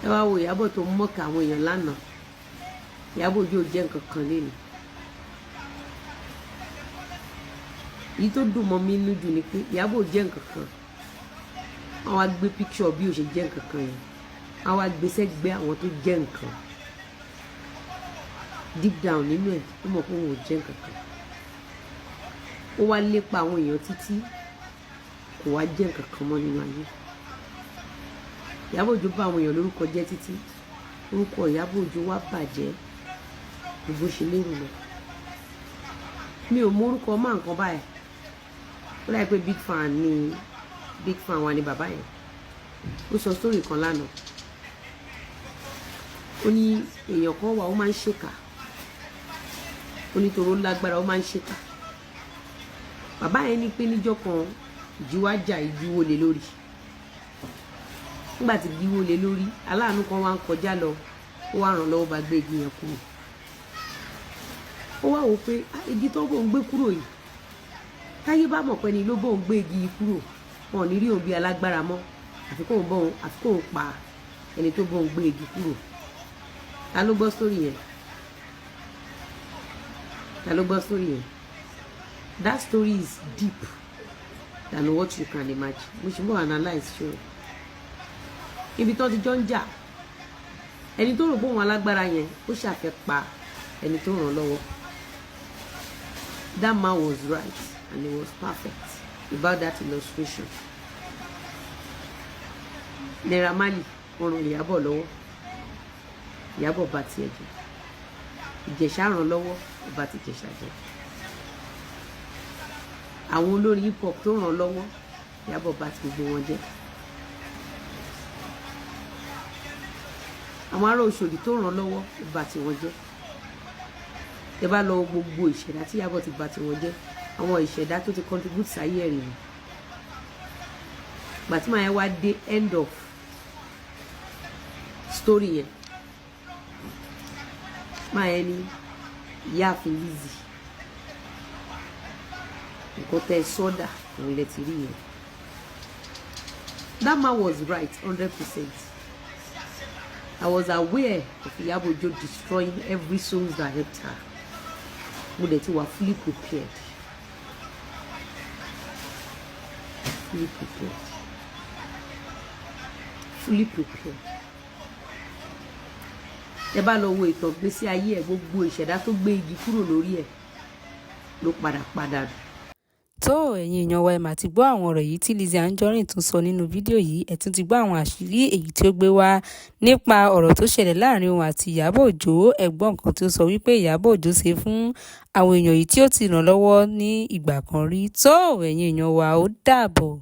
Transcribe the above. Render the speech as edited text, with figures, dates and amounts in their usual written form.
Ẹ wá wo Ìyábọ̀ tó mọ̀ọ́kà àwọn èèyàn lánàá. Ìyábọ̀ Òjó jẹ́ nǹkan kan lẹ́nu. Èyí tó dùn mọ́ mi nínú jù ni pé Ìyábọ̀ jẹ́ nǹkan kan, wọ́n wá gbé picture bí ó ṣe jẹ́ nǹkan kan yẹn, wọ́n wá gbé sẹ́gbẹ́ àwọn tó jẹ́ nǹkan. Deep down nínú ẹ̀, ó mọ̀ pé òun ò jẹ́ nǹkan kan. Ó wá lépa àwọn èèyàn títí, kò wá jẹ́ nǹkan kan mọ́ nínú ayé. Ìyábọ̀ Òjó bá àwọn èèyàn lórúkọ jẹ́ títí, orúkọ Ìyábọ̀ Òjó wá bàjẹ́ bó ṣe lérò lọ. Mi ò mọ orúkọ máa nǹkan báyìí. Ó láì pé big fan ni, big fan wa ni bàbá yẹn. Ó sọ story kan lánàá. Ó ní èèyàn kan wà, ó máa ń ṣèkà. Ó ní torí ó lágbára, ó máa ń ṣèkà. Bàbá yẹn ní pé níjọ́ kan, ìjì wá jà, igi wó lé lórí. Nígbà tí igi wó lé lórí, aláàánú kan wá ń kọjá lọ, ó wá ràn lọ́wọ́, bá gbé igi yẹn kúrò. Ó wá wò pé, "Ah, igi tó bóun gbé kúrò yìí, táyé bá mọ̀ pé ni ló bóun gbé igi yìí kúrò, wọn ò ní rí òun bí alágbára mọ́. Àfi kóun bóun, àfi kóun pa ẹni tó bóun gbé igi kúrò." Ta ló gbọ́ sórí yẹn? Ta ló gbọ́ sórí yẹn? That story is deep than what you can imagine. Mo ṣe bọ́ analyse show ibi tó ti jọ ń jà. Ẹni tó rò pé òun alágbára yẹn, ó ṣàfẹ́ pa ẹni tó ràn lọ́wọ́. That man was right and he was perfect about that illustration. Naira Marley, wọ́n ràn Ìyábọ̀ lọ́wọ́, Ìyábọ̀ bá tiẹ̀ jẹ́. Ìjẹ̀ṣà ràn lọ́wọ́, ó bá ti Ìjẹ̀ṣà jẹ́. Àwọn olórin hip hop tó ràn lọ́wọ́, Ìyábọ̀ bá ti gbogbo wọn jẹ́. Àwọn ará Òṣòdì tó ràn lọ́wọ́, ó bá ti wọn jẹ́. Ẹ bá lọ gbogbo ìṣẹ̀dá tí Ìyábọ̀ ti bá ti wọn jẹ́, àwọn ìṣẹ̀dá tó ti contribute sáyé ẹ̀rìn ni. Gbàtí màá yẹn wá dé end of story yẹn, máa yẹn ní ìyáàfin Lizzy, nǹkan tẹ́ sọ́dà òun lẹ ti rí yẹn. That man was right 100%. I was aware of Iyabo Ojo destroying every soul that helped her. Mo dẹ̀ ti wà fully prepared, fully prepared, fully prepared. Ẹ bá lọ wo ìtàn gbésí ayé ẹ, gbogbo ìṣẹ̀dá tó gbé igi kúrò lórí ẹ̀ ló padà padà. Tó, ẹ̀yin èèyàn wa, ẹ mà ti gbọ́ àwọn ọ̀rọ̀ yìí tí Lizzy Anjorin tún sọ nínú fídíò yìí. Ẹ tún ti gbọ́ àwọn àṣírí èyí tí ó gbé wá nípa ọ̀rọ̀ tó ṣẹlẹ̀ láàrin òun àti Ìyábọ̀ Òjó. Ẹ gbọ́ nǹkan tí ó sọ wípé Ìyábọ̀ Òjó ṣe fún àwọn èèyàn yìí tí ó ti ràn lọ́wọ́ ní ìgbà kan rí. Tó, ẹ̀yin èèyàn wa, ó dàbọ̀.